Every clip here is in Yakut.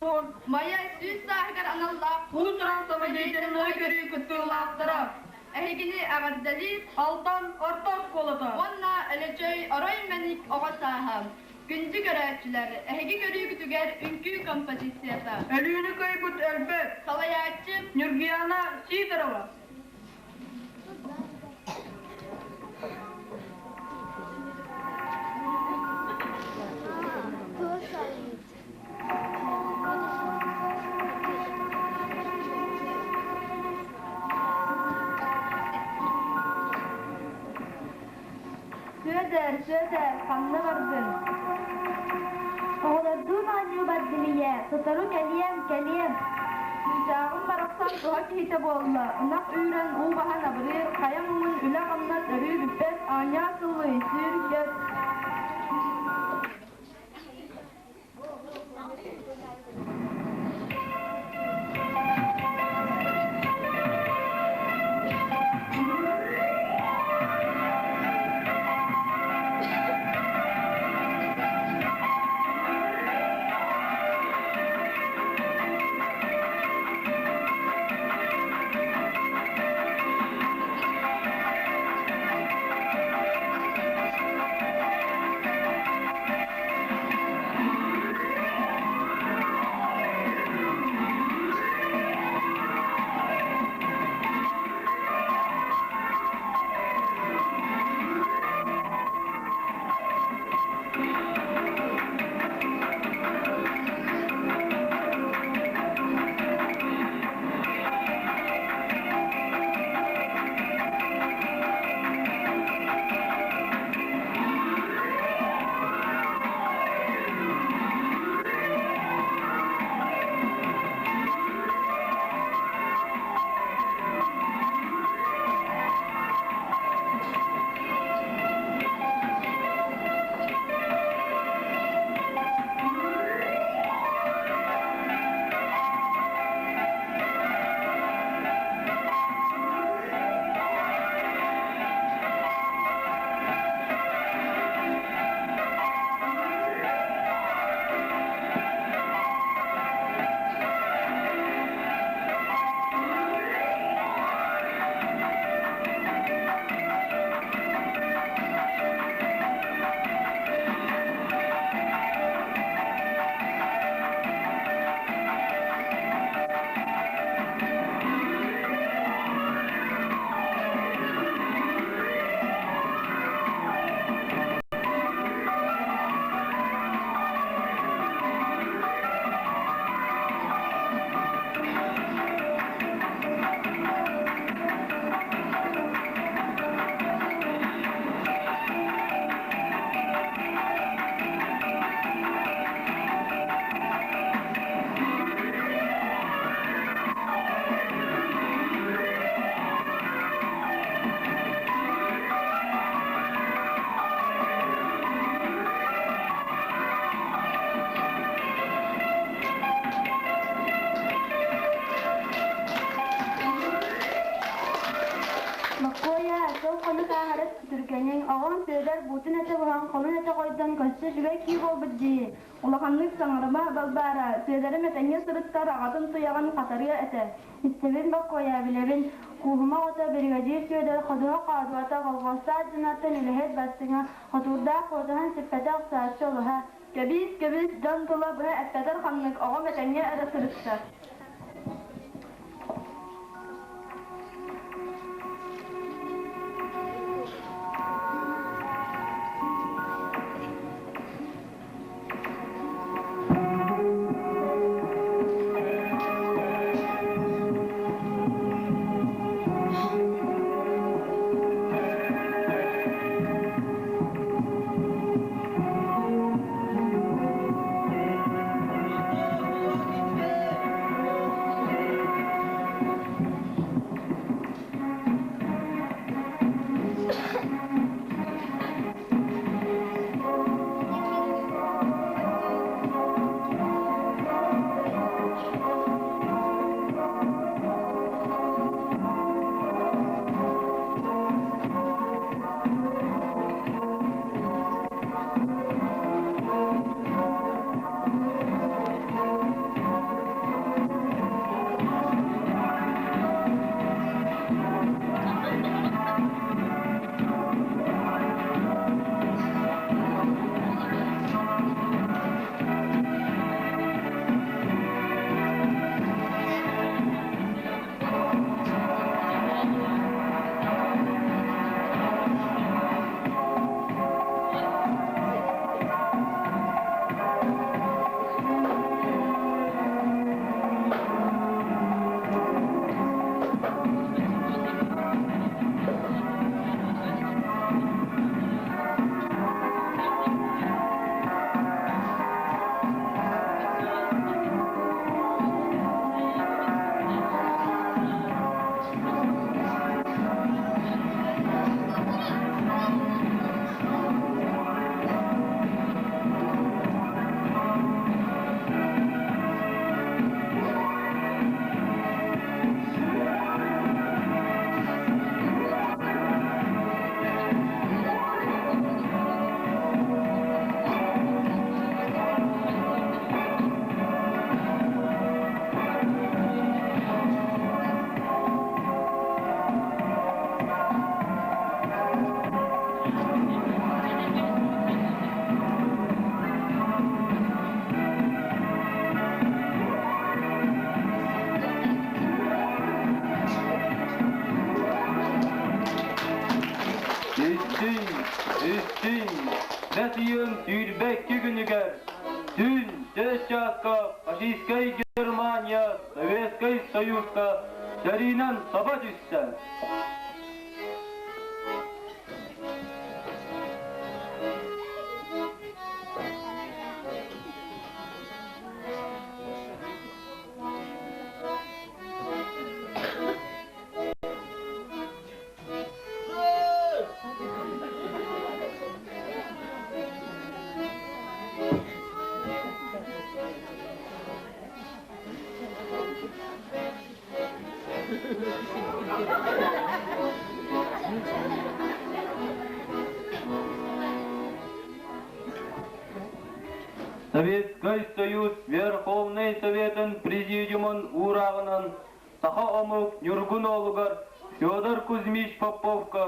Майа 100 сааһыгар аналлаах Уус-уран самодеятельнай көрүү кыттыылаахтара эһигини эҕэрдэлиир Алтан орто оскуолата уонна Өлөчөй орой мэник оҕо сааһа. Күндү көрөөччүлэр, эһиги көрүүгүтүгэр үҥкүү композицията. Өлүүнү кыайбыт өлбөт Салайааччы Ньургуяна Сидорова. Сүөдэр, Сүөдэр, ханна бардыҥ? Оҕолордуун оонньуу бардым ийээ, сотору кэлиэм, кэлиэм. Чыычааҕым барахсан туһа киһитэ буолла, ынах үүрэн уу баһан абырыыр, хайа муҥун үлэ-хамнас өрүү бүппэт, оонньоо сыллый, сүүр-көт. Бокуойа, сыл хонук ааһара түргэниҥ, оҕоҥ Сүөдэр буутун этэ буһан, холун этэ хойдон көссө үчүгэй кии буолбут дии. Улаханнык саҥарыма, Балбаара, Сүөдэрим этэҥҥэ сырыттар аҕатын туйаҕын хатарыа этэ. Истэбин Бокуойа, билэбин, Кууһума оҕото биригэдьиир Сүөдэр ходуһа хоодуота, колхуостаах дьонуттан үлэһит бастыҥа, хотуурдаах куотуһан сиппэтэ охсооччу олуһа. Кэбиис, кэбис, дьон тыла быһа эппэтэр ханнык, оҕом этэҥҥэ эрэ сырытта. ыйын 22 күнүгэр түүн 4 чааска фашистскай Германия Советскай Союзка сэриинэн саба түстэ. Советскай Союз Верховнай Советын Президиумун уурааҕынан саха омук Ньургун уолугар Федор Кузьмич Поповка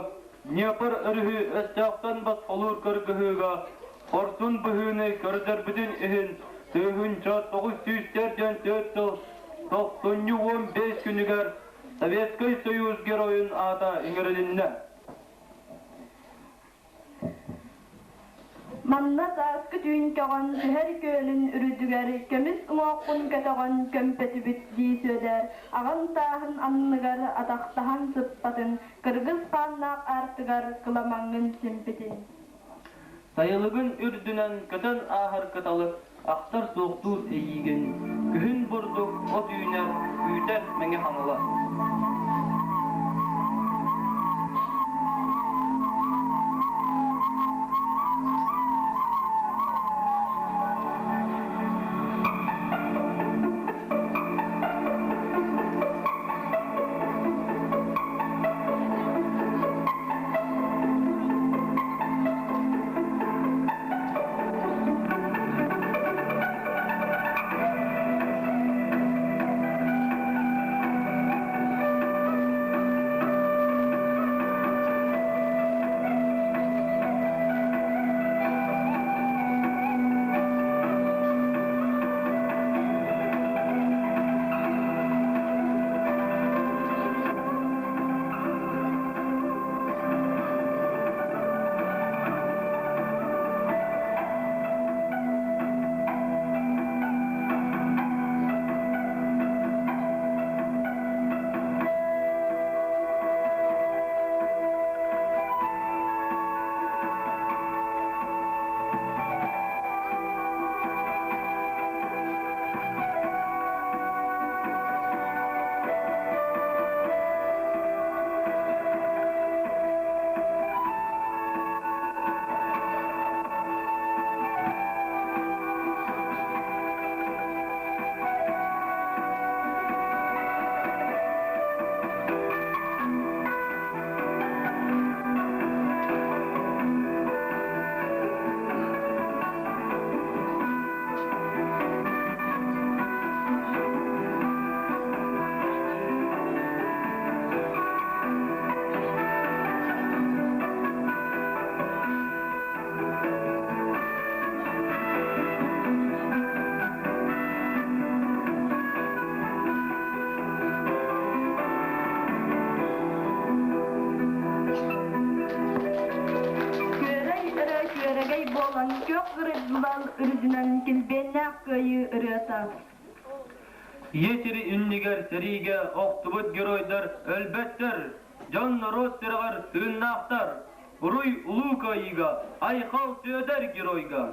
Днепр өрүһү өстөөхтөн босхолуур кыргыһыыга хорсун быһыыны көрдөрбүтүн иһин 1994 сыл тохсунньу 15 күнүгэр Советскай Союз Геройун аата иҥэрилиннэ. Манна сааскы түүн көҕөн түһэр күөлүн үрдүгэр көмүс уҥуоххун көтөҕөн көмпөтүбүт дии Сүөдэр, аҕаҥ тааһын анныгар атахтаһан сыппатын, кыргыс хааннаах аартыгар кыламаҥҥын симпитин. Сайылыгын үрдүнэн көтөн ааһар кыталык ахтар суохтуур эйиигин, күһүн бурдук от үүнэр, күүтэр Мэҥэ Хаҥалас. Күөрэй өрө күөрэгэй буолан күөх гырыллал үрдүнэн килбиэннээх кыайыы ырыата. Ийэ сири иннигэр сэриигэ охтубут геройдар өлбөттөр, дьон-норуот сүрэҕэр тыыннаахтар. Уруй улуу кыайыыга, айхал Сүөдэр геройга!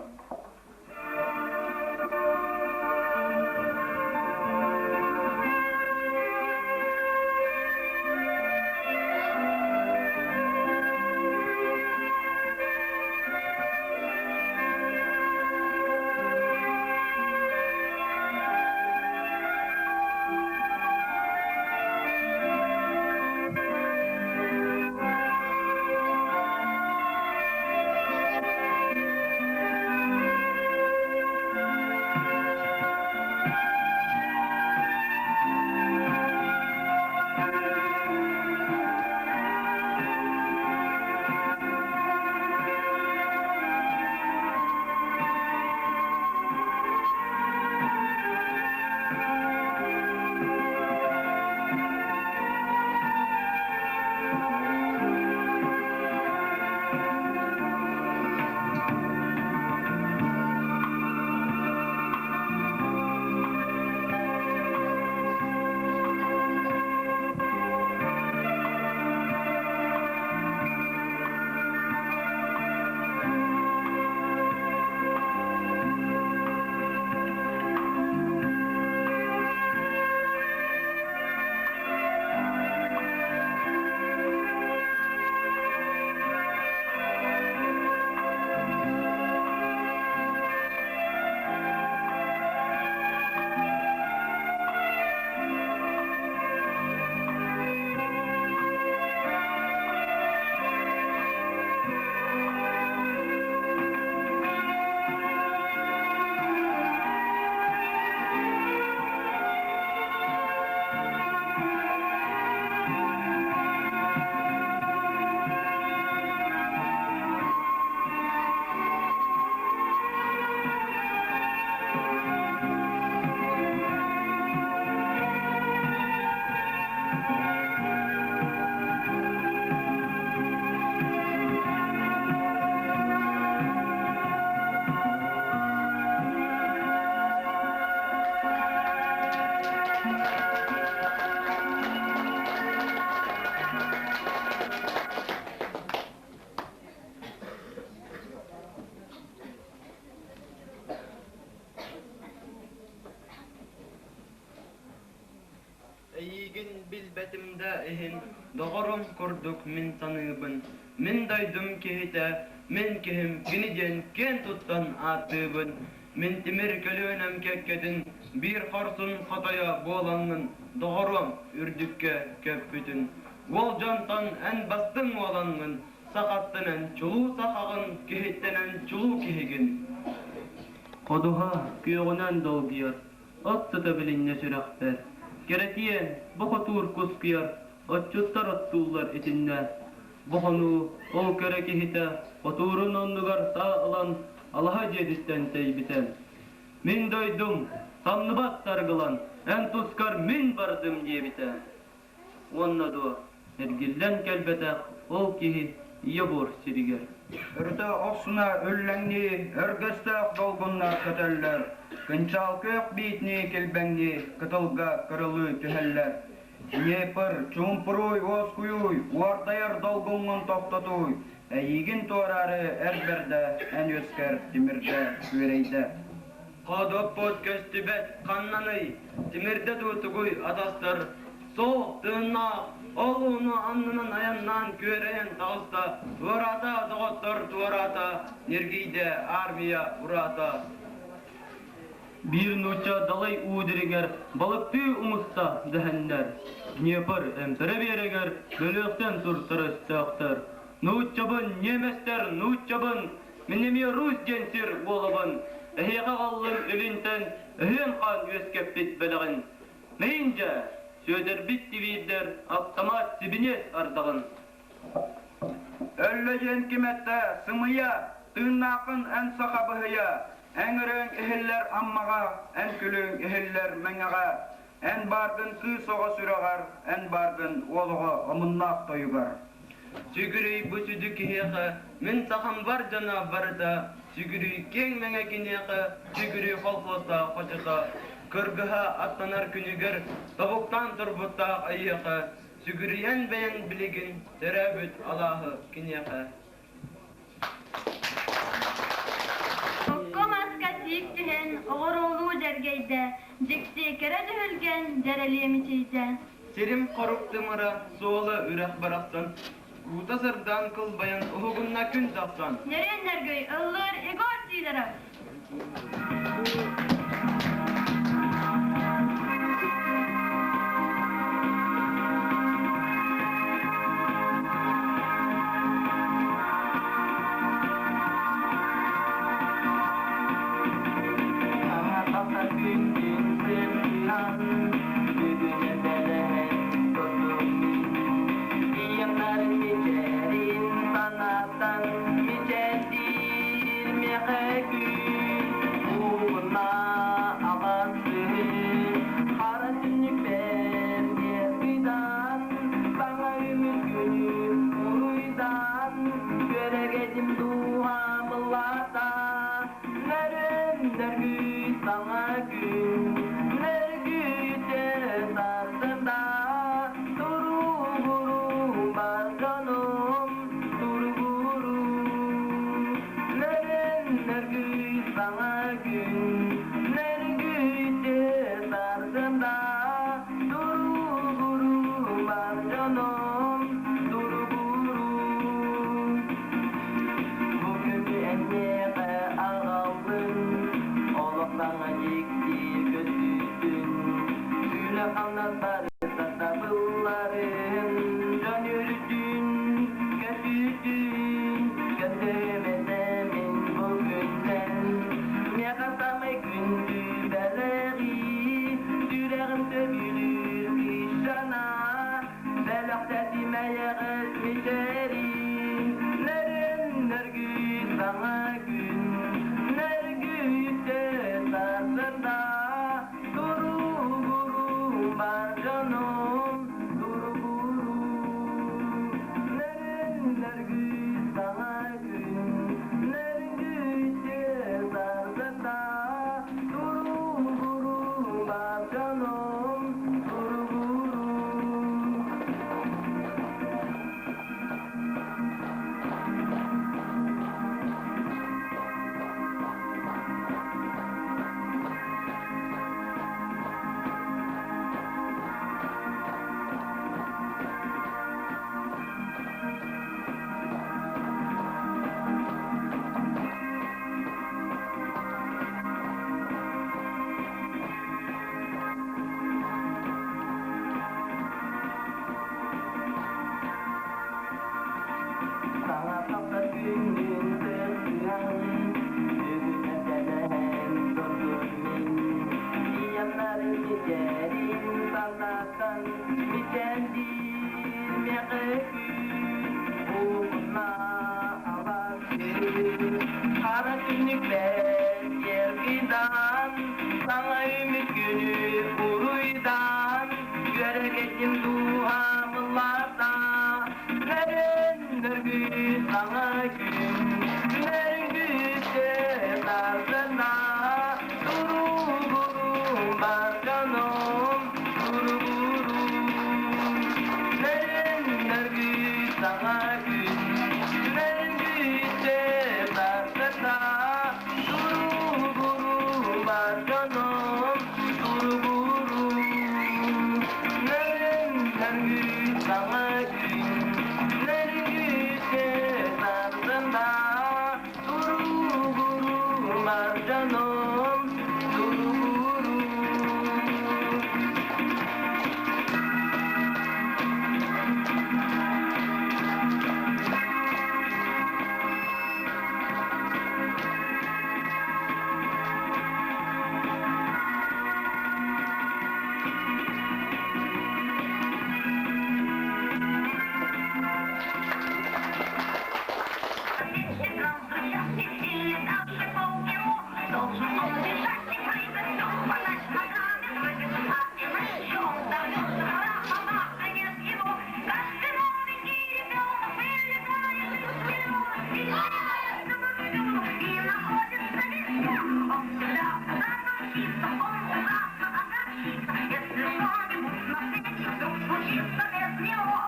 Эйиигин билбэтим да иһин, доҕорум курдук мин саныыбын. Мин дойдум киһитэ, мин киһим кини диэн киэн туттан ааттыыбын. Мин тимир көлүөнэм кэккэтин биир хорсун хотойо буолаҥҥын, доҕоруом үрдүккэ көппүтүн. Уол дьонтон эн бастыҥ уолаҥҥын, сахаттан чулуу сахаҕын, киһиттэнэн чулуу киһигин. Ходуһа күөҕүнэн долгуйар, от сыта билиннэ сүрэхпэр. Кэрэтиэн, бу хотуур кускуйар, отчуттар оттууллар итиннэ. Бу хонуу ол кэрэ киһитэ хотуурун оннугар саа ылан алаһа дьиэтиттэн тэйбитэ. Мин дойдум, самныбат саргылан, эн тускар мин бардым диэбитэ. Уонна дуо, эргиллэн кэлбэтэх ол киһи ийэ буор сиригэр. Өрүтэ охсуна үллэҥнии, өргөстөөх долгуннар көтөллөр, кынчаал күөх биитинии килбэҥнии, кытылга кырылыы түһэллэр. Днепр, чуумпуруй, уоскуйууй, уордайар долгуҥҥун тохтотууй, эйиигин туораары эр бэрдэ эн үөскэр тимирдэ күөрэйдэ. Ходоппут көстүбэт ханнаный, тимирдэ дуу тугуй атастар, суох тыыннаах, ол ууну аннынан айаннаан күөрэйэн таҕыста, туораата доҕоттор туораата, ньиргийдэ армия ураата. Биир нуучча далай уу дириҥэр балыктыы умуста дэһэннэр, Днепр эмтэрэ биэрэгэр бөлүөхтэн туртар өстөөхтөр. Нууччабын, ньиэмэстэр, нууччабын, мин эмиэ Русь диэн сир уолабын, эһиэхэ аҕаллым илинтэн өһүөн хаан үөскэппит бэлэҕин. Мэйин дьэ, Сүөдэрбит тибиирдэр аптамаат сибиниэс ардаҕын. Өллө диэн ким эттэ, сымыйа, тыыннааххын эн саха быһыйа, эн ырыаҥ иһиллэр Аммаҕа, эн күлүҥ иһиллэр Мэҥэҕэ, эн бааргын кыыс оҕо сүрэҕэр, эн бааргын уол оҕо омуннаах тойугар. Сүгүрүй бу сүдү киһиэхэ, мин сахам бар дьоно барыта, сүгүрүй киэҥ мэҥэ киниэхэ, сүгүрүй колхозтаах хочото, кыргыһа аттанар күнүгэр тобуктаан турбуттаах эйиэхэ, сүгүрүйэн бэйэн билигин төрөөбүт алааһы киниэхэ. Окко маска сиик түһэн, оҕуруолуу дьэргэйдэ, дьикти кэрэ дьүһүлгэн дьэрэлиэ мичийдэ. Сирим хорук тымыра, суола үрэх барахсан, уута сырдаан кылбайан уһугунна күн тахсан. Нөрүөн нөргүй ыллыыр Егор Сидоров. Нөргүй саҥа күн, нөргүй Мичээрин санатан мичээрдиир миэхэ күн уһуна аласын. Хара түннүкпэр киэргидан, саҥа үмүт күнү уруйдан, үөрэ-кэтим дууһам ыллаата. Нөрүн саҥа күн, нөрүнгүтэ сарсына, туругурум бар дьонум, туругурум. Нөрүн саҥа күн, нөрүнгүтэ сарсына, туругурум бар дьонум, туругурум. Нөрүн саҥа күн, нөрүнгүтэ сарсына, туругурум бар дьонум, туругурум. Должен он бежать и прыгать, топать ногами, прыгать, а иначе он дорвется, нет его. Каждый новенький ребенок вылетает из пеленок, и и находится везде. Он всегда куда-то мчится, он ужасно огорчится, если что-нибудь на свете вдруг случится без него.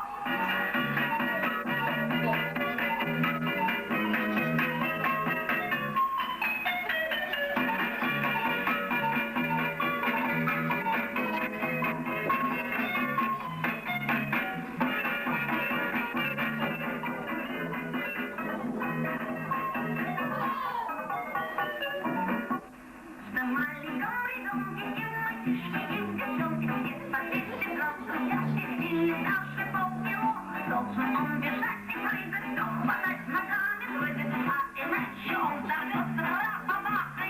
Что маленьком ребенке и мальчишке, и девчонке, и по 200 грамм хрустящих или даже полкило. Должен он бежать и прыгать, топотать ногами, прыгать, а иначе он дорвется,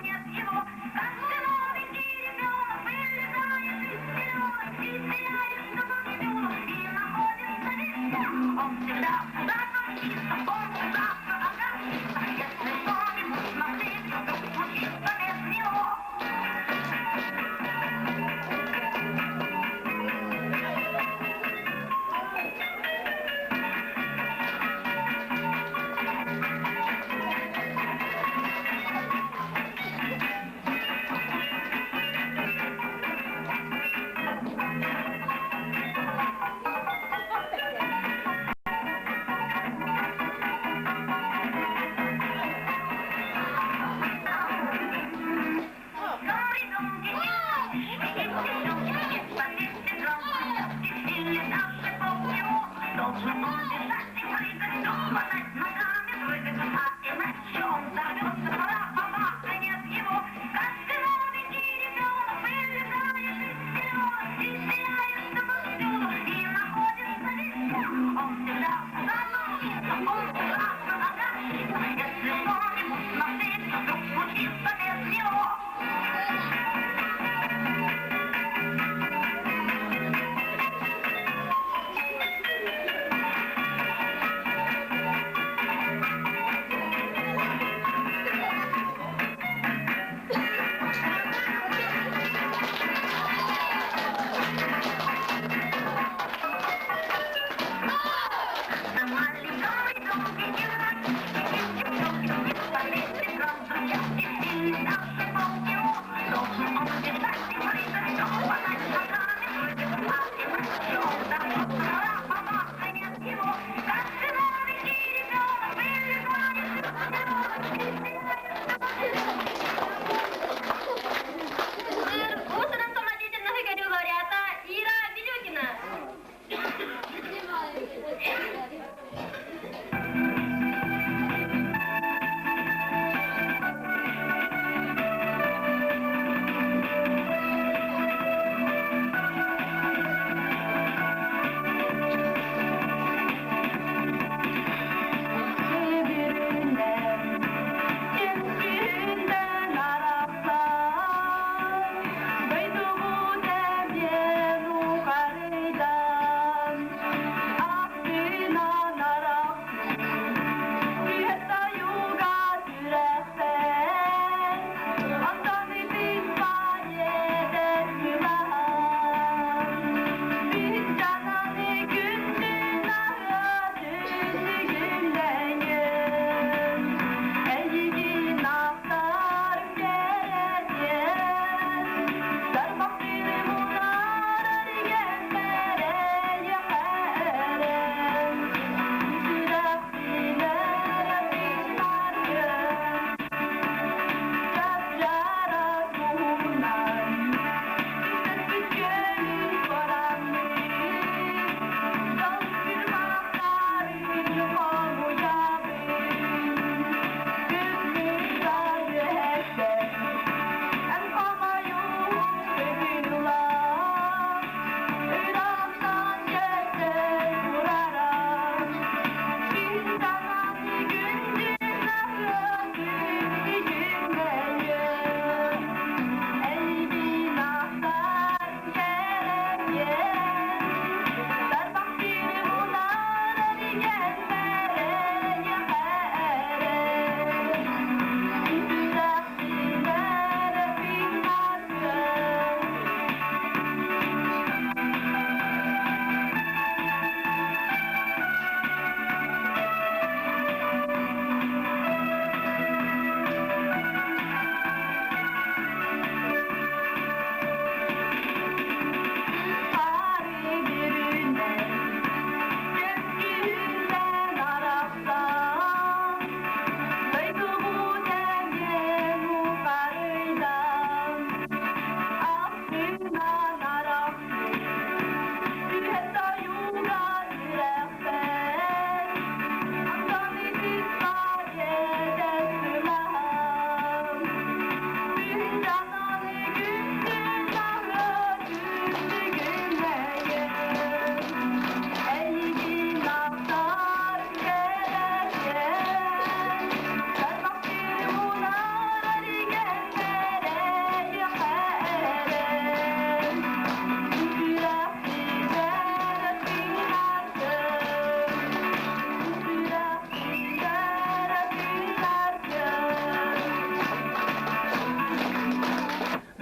нет его. Каждый новенький ребенок вылетает из пеленок и теряется повсюду, и находится везде. Он всегда куда-то мчится, он ужасно огорчится, если что-нибудь на свете вдруг случится без него.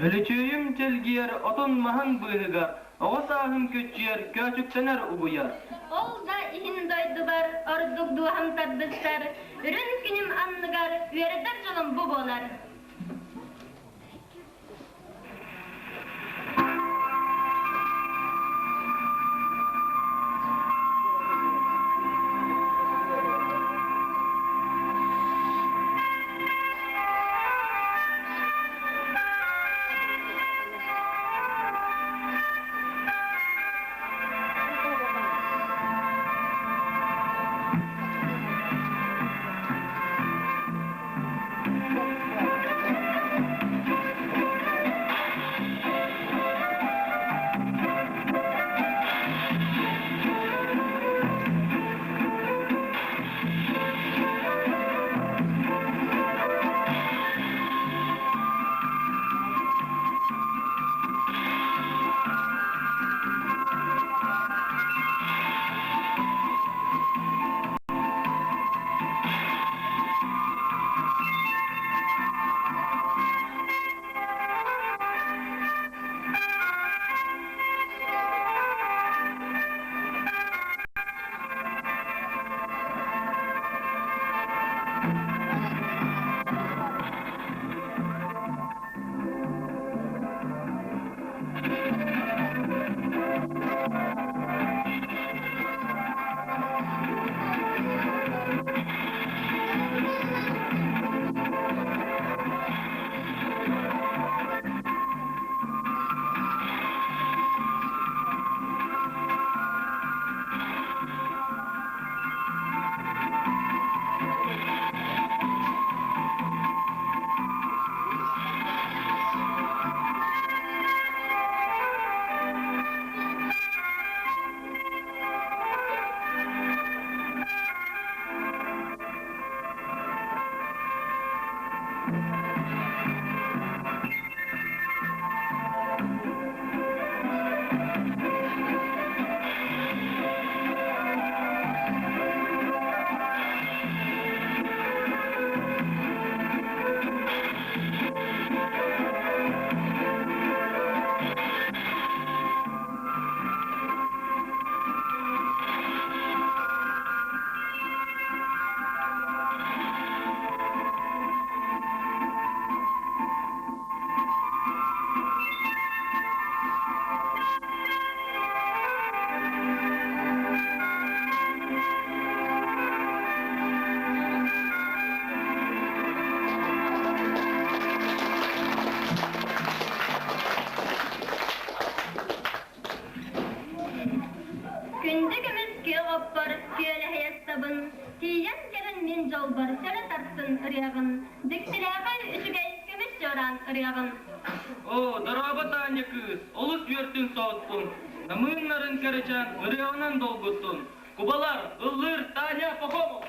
Өлөчүөйүм чэлгийэр отон-маһын быыһыгар, оҕо сааһым көччүйэр, көөчүктэнэр угуйар. Ол да иһин дойдубар ордук дууһам тардыстар, үрүн күнүм анныгар үөрэтэр дьолум бу буолар. Күндү көмүс күөх оппор күөлэһийэ сытабын, тиийэн кэлэн мин дьолбор сөрө тартын ырыаҕын, дьиктилээхэй үчүгэй көмүс чуораан ырыаҕын. Оо, дорообо Таня кыыс, олус үөртүн соһуттун, намыын-нарын кэрэчээн ырыаҕынан долгуттун. Кубалар, ыллыыр Таня Пахомов!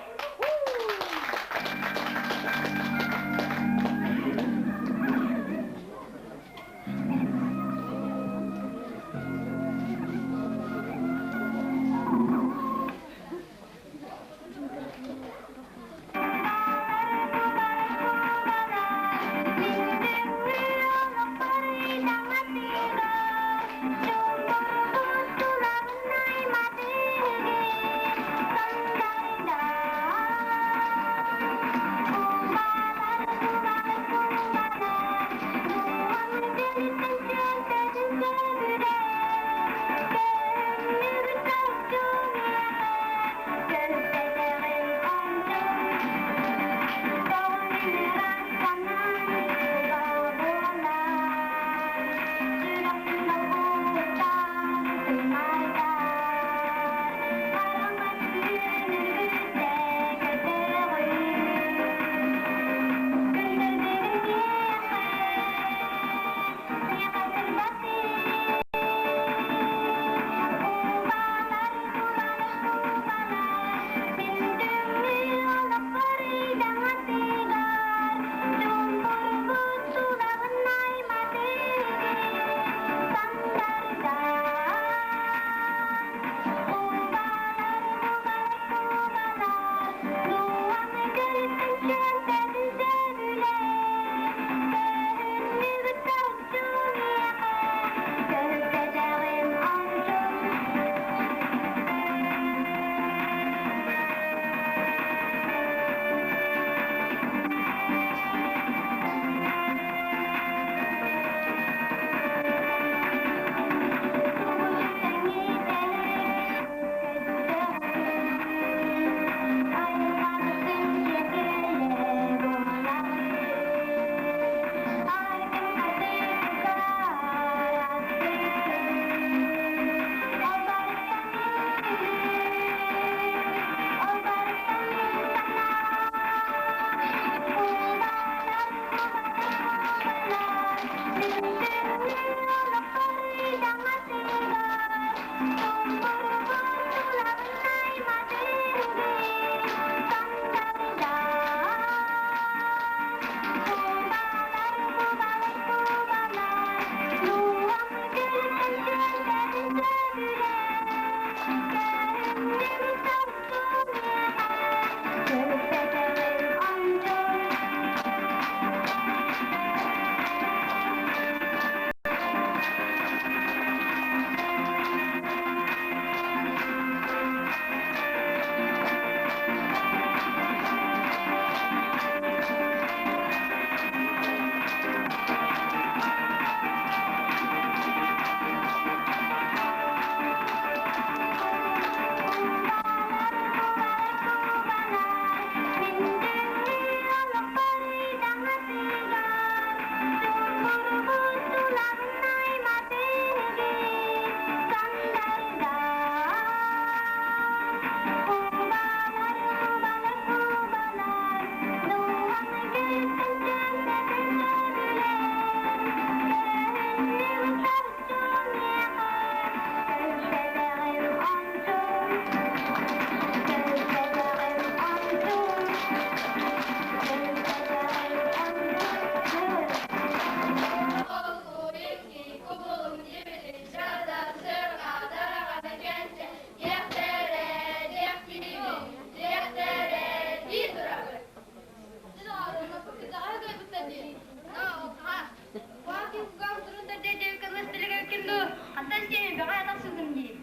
диэми бэҕэ атах сылдым дии.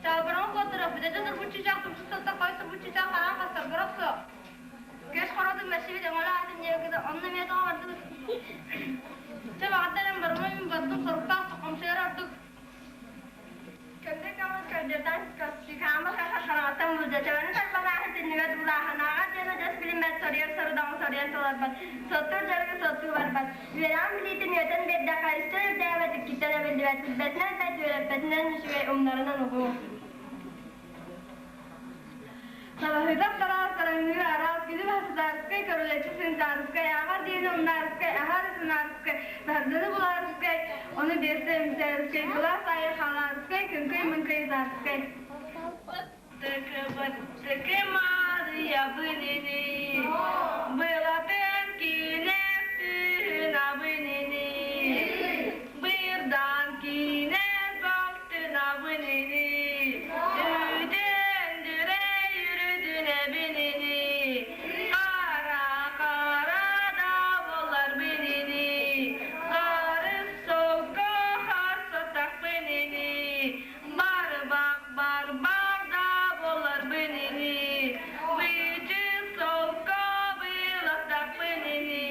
Чалбараҥы куоттарыахпыт, этэ турбут чычаах, тумсу сатта, хой турбут чычаах, хараан хастаргар охсуох. Көс хоротун бэрсибит өҥөлөөх атын диэбиккитэ, онно эмиэ тоҕо бардыбыт? Чэ, баҕардар эн барыма мин бардым, соруктаах хомсуйар ордук. Көндөй көҥүл көрдөртөн Кама хараҕаттан булда төбөнү тарбанааһын түннүгэ дуулааһынааҕар диэн адьас билиммэт соруйар сорудаҕы соруйан толорбот суоттуур дьарыгы суоттуу барбат үөрэҕин билиитин үөтэн биэрдэххэ үстэн үрдээбэт иккиттэн эбиллибэт билбэтинэн бэт үөрэппэтинэн үчүгэй умнарынан уһуу Талаһыытап тараас тараҥныыр араас күнү баһсытаарыскай көрүлэччи сыынтаарыскай ааҕар диэни умнаарыскай аһаар сынаарыскай таһырдьаны булаарыскай ону биэстэ үҥсээрискэй кылаас аайы хаалаарыскай күҥкүй мыҥкый ытаарыскай Баттыкы Маарыйабын ини, Былатын киинэс абын ини, Быырдаан киинэс балтынабын ини, Үтүөндүрэ үрүдүнэбин ини, Хара-хара да буоларбын ини, Харыс солко харсатахпын ини, Барбах барбах да буоларбын ини, Быычык солко быыластахпын ини.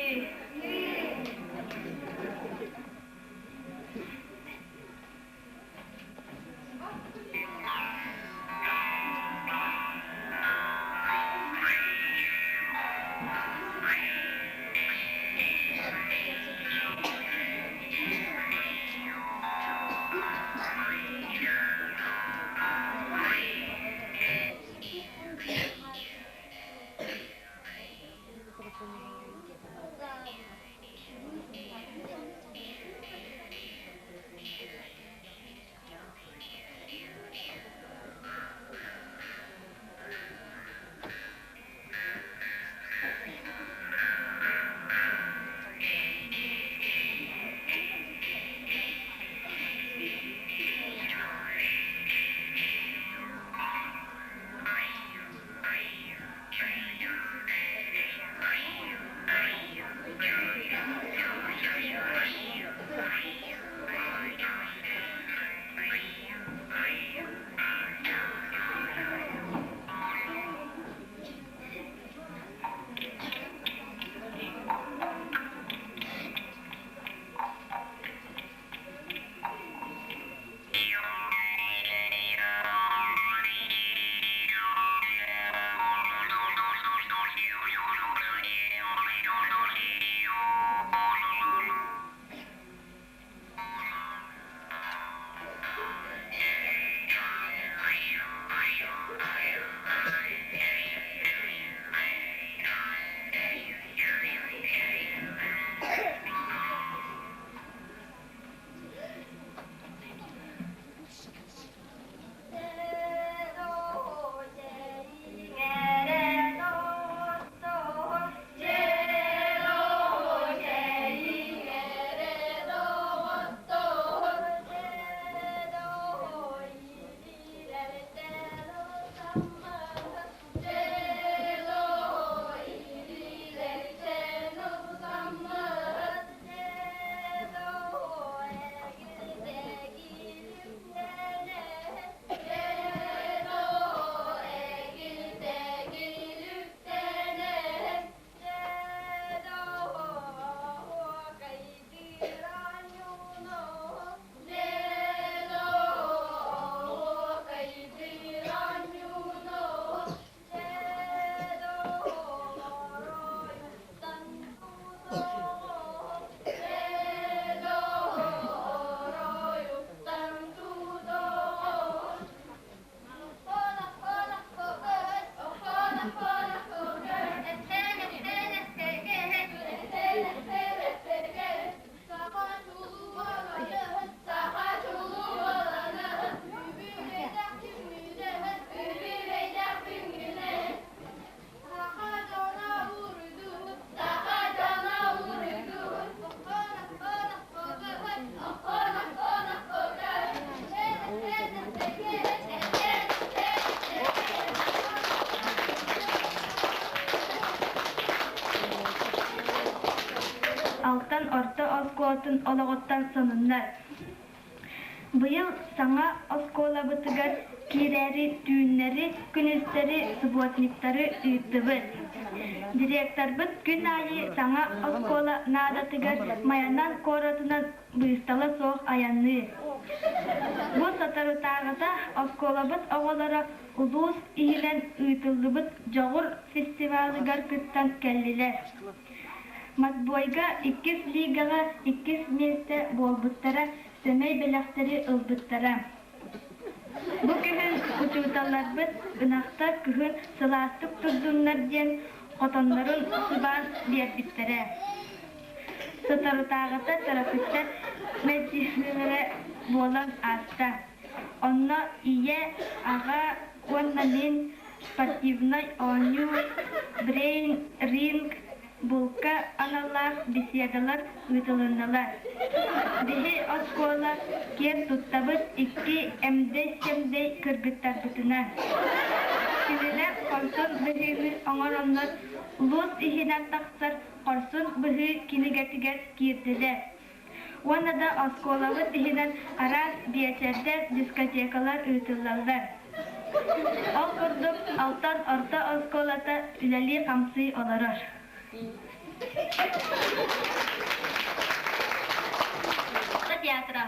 Алтан орто оскуолатын олоҕуттан сонуннар. Быйыл саҥа оскуолабытыгар киирээри түүннэри, күнүстэри субботниктары ыыттыбыт. Директорбыт күн аайы саҥа оскуола наадатыгар Майанан куоратынан быыстала суох айанныыр. Бу соторутааҕыта оскуолабыт оҕолоро улуус иһинэн ыытыллыбыт Дьоҕур фестивалыгар кыттан кэллилэр. Матбойга иккис лигаҕа иккис миэстэ буолбуттара, сэмэй бэлэхтэри ылбыттара. Бу күһүн учууталларбыт ынахтар кыһын сылаастык турдуннар диэн хотоннорун сыбаан биэрбиттэрэ. Соторутааҕыта төрөппүттэр мэлдьэһиилэрэ буолан ааста. Онно ийэ, аҕа уонна мин спортивнай оонньуу, брейн-ринг, булка аналлаах беседалар ыытылыннылар. Биһи оскуола киэн туттабыт икки эмдэй-сэмдэй кыргыттарбытынан. Кинилэр хорсун быһыыны оҥороннор улуус иһинэн тахсар хорсун быһыы кинигэтигэр киирдилэр. Уонна да оскуолабыт иһинэн араас биэчэрдэр, дискотекалар ыытыллаллар. Ол курдук Алтан орто оскуолата үлэлии-хамсыы олорор. Театра.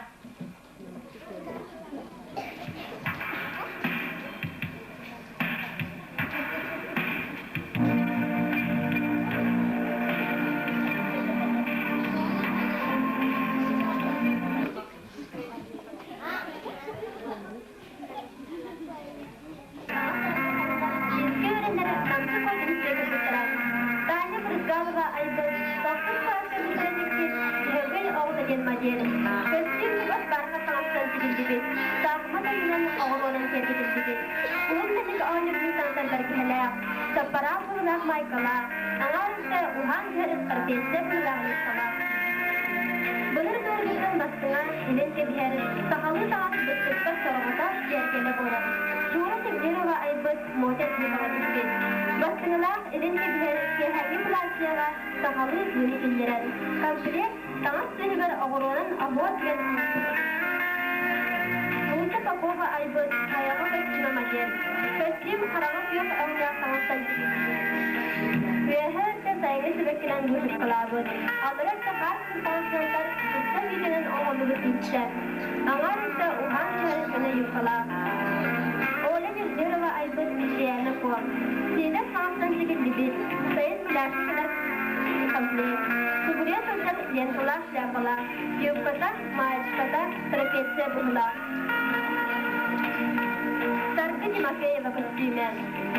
Бииргэ үөрэнэр Намчы куотун кыргыттара Таня Брызгалова айбыт Тохтун сааска биһирэммиккит Дьөһөгөй оҕото диэн модель. Көстүүм чугас бархат таҥастан тигиллибит, саахымат ойуунан оҕуруонан киэргэтиллибит. Уһун тэник оонньуурдуу таҥастан бэргэһэлээх, саппараах быһыылаах маайкалаах, аҥаар өттө уһаан түһэр трапеция быһыылаах юбкалаах. Былыр былыргыттан бастыҥа, илин кэбиһэр, сахалыы таҥас быстыспат сорҕото, киэргэлэ буолар. Шура Сергеева айбыт Мотя Тихонова түспүт. Бастыҥалаах илин кэбиһэр киэһээҥҥи былааччыйаҕа сахалыы тыыны киллэрэр. Комплект таҥас сыыһыгар оҕуруонан оһуор диэн Нуучча Попова айбыт Хайаҕа көстүүмэ модель. Көстүүм хараҥа күөх өҥнөөх таҥастан тигиллибит. Үөһэ өттө сайыҥҥы сибэккинэн быысыпкалаабыт, аллара өттө хаар сылтан туста биитинэн оҥоһуллубут ииттэ. Аҥаар өттө уһаан түһэр гына юбкалаах. Оля Дюльберова айбыт Ичээнэ Куо. Сиидэр таҥастан тигиллибит, сайын пляжка кэлэр комплект. Субуруйа сылдьар ленталаах шляпалаах, юбката, маечката, трапеция быһыылаах. Саргы Тимофеева көстүүмэ.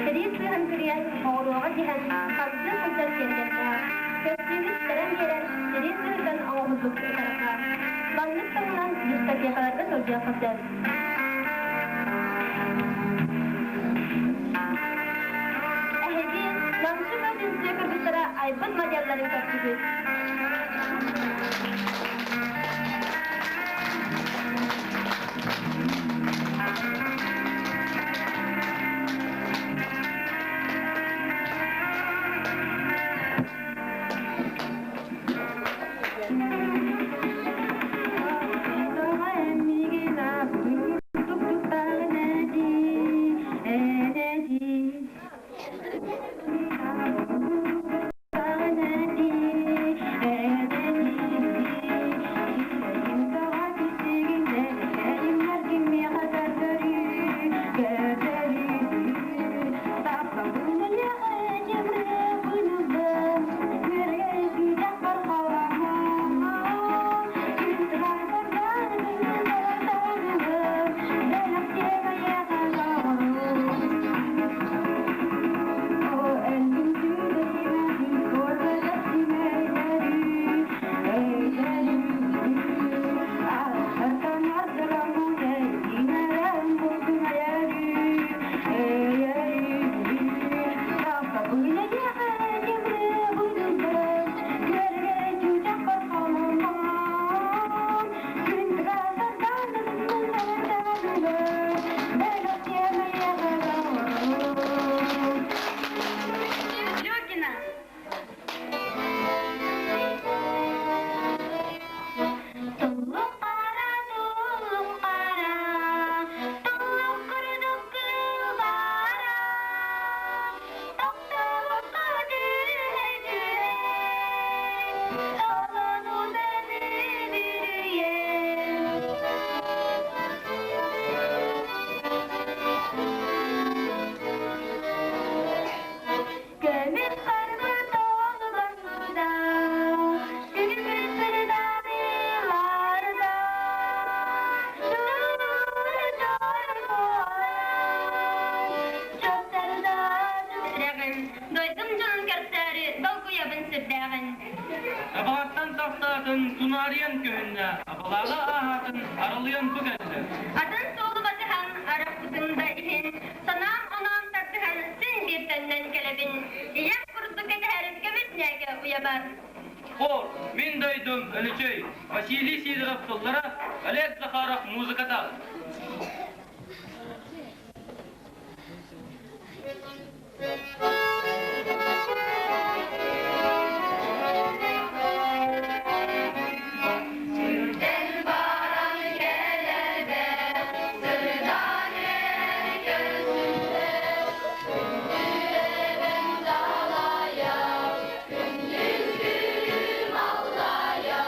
Сэрии сыыһын кырыйан, оҕуруоҕа тиһэн, хамсыы сылдьар киэргэллээх. Көстүүмү ситэрэн биэрэн, сэрии сыыһыттан оҥоһуллубут ытарҕа. Маннык таһынан дискотекаларга сылдьыахха сөп. Эһиги Намчы үҥкүү кыргыттара айбыт моделларын көрдүгүт. Арыйан көһүннэ, абалааҕы ааһаатын аралыйан бу кэллэ. Атын суолу батыһан арахпытым да иһин, санаам-оноом тардыһан син биир төннөн кэлэбин. Ийэм курдук кэтэһэр көмүс ньээкэ уйабар. Хор, мин дойдум Өлөчөй, Василий Сидоров тыллара, Олег Захаров музыката. Сирден баран кэлэбэ, сырдаан эр көстүбэ, күндү эбэм далайа, күндүл күлүм аллайа,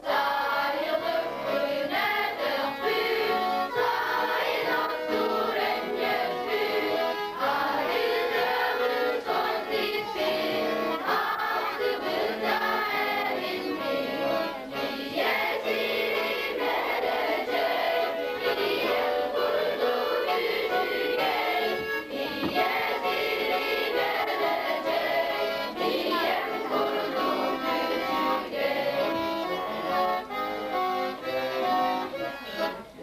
сайылык күнэ төхпүт, сайын оттуур өнньөппүт, арыгыбын сон типпит, ахтыбыта эринмит, ийэ сирим Өлөчөй, ийэм курдук үчүгэй, ийэ сирим Өлөчөй, ийэм курдук үчүгэй.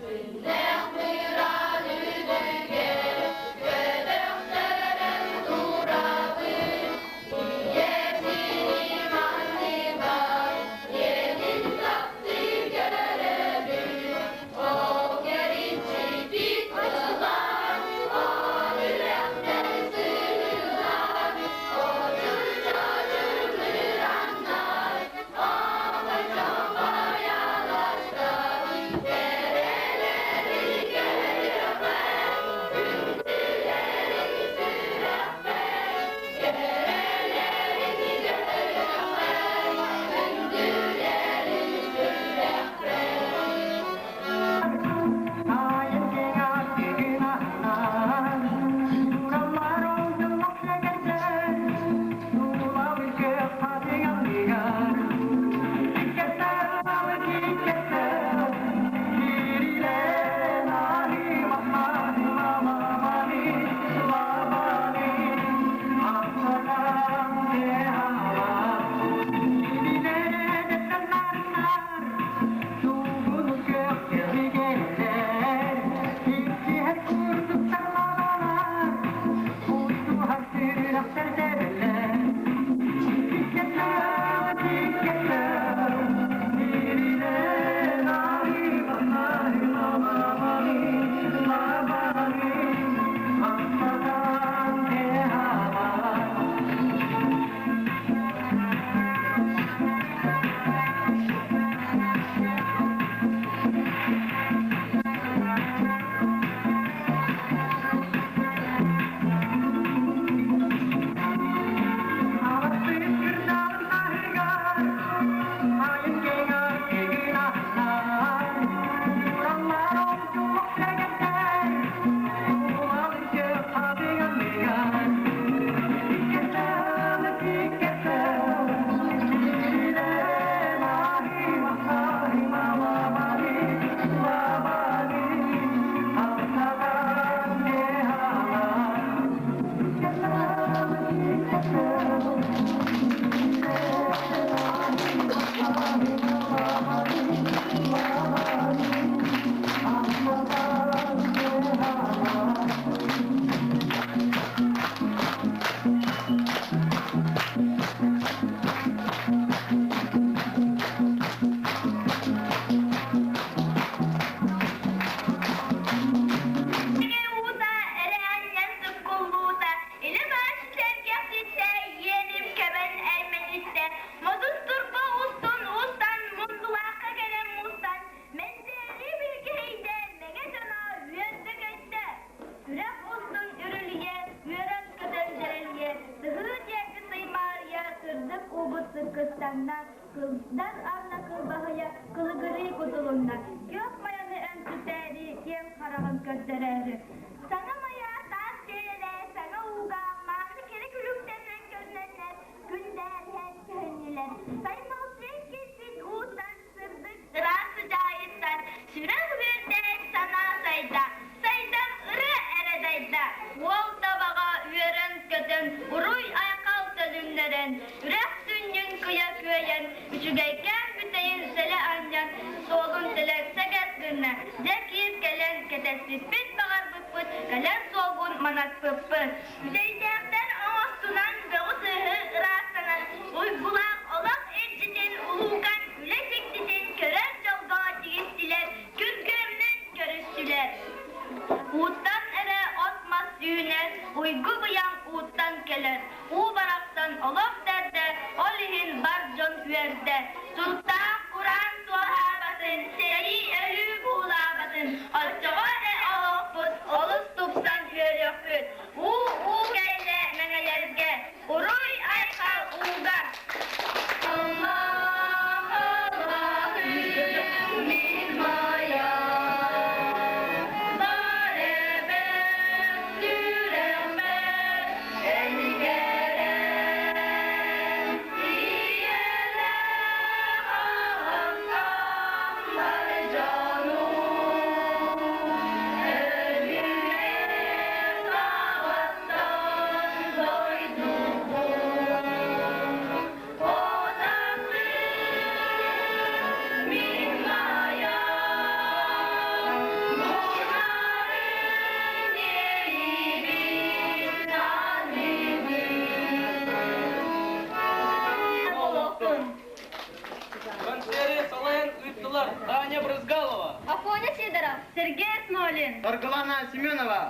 Күннээх мыраан үрдүгэр көтөхтөрөн турабын, ийэ сирим анныгар иэнин таптыы көрөбүн. Ол кэринчипит ылан, ол үрэхтэр сыһыылар, очур чочур мырааннар, оҥочо хайаластар, кэрэлэрин көрүөхпэр, күндүлэрин сүрэхпэр, кэрэлэрин көрүөхпэр, күндүлэрин сүрэхпэр. Уута эрээнньэн суккуллуута, илэ-бааччы сэргэхситтэ, иэним кэбэн эймэниттэ, модун турба устун устан, мундулаахха кэлэн мустан, мэндээрии билгэһийдэ, мэҥэ дьоно үөрдэ-көттө. Үрэх устун үрүлүйэ, үөрэн-көтөн дьэрэлийэ, сыһыы диэки сыймаарыйа, сырдык уубут сыккыстанна, кылдар арна кылбаһыйа, кылыгырыы кутулунна, күөх майаны өнсүтээри, киэҥ хараҕын көрдөрөөрү. Саҥа майа таас дьиэлэрэ саҥа ууга мааны кэрэ күлүктэринэн көрүнэннэр күндээриһэн көһүннүлэр. Саймалсыйан кэлбит ууттан сырдык ыраас сыдьаайыттан сүрэх үөрдэ, санаа сайда, сайдам ырыа эрэ дайда. Уол табаҕа үөрэн-көтөн, уруй-айхал төлүннэрэн, үрэх сүнньүн кыйа күөйэн, үчүгэйкээн бүтэйин сэлэ Кэтэспиппит, баҕарбыппыт, кэлэр суолгун манаспыппыт. Бүтэйдээхтэр оҥостунан бөҕү-сыыһы ыраастанан, уйгулаах олох илдьитин улуукан үлэ дьиктитин көрөр дьолго тигистилэр, күргүөмүнэн көрүстүлэр. Ууттан эрэ от-мас үүнэр, уйгу-быйаҥ ууттан кэлэр. Уу барахсан олох төрдө, ол иһин бар дьон үөрдэ. Султаах кураан суоһаабатын, сэрии өлүү буулаабатын, оччоҕо эрэ олохпут олус тупсан үөрүөхпүт. Уу-уу кэллэ мэҥэлэргэ, уруй-айхал ууга! Концеры салайан ыыттылар Таня Брызгалова, Афоня Сидоров, Сергей Смолин, Саргылана Семенова.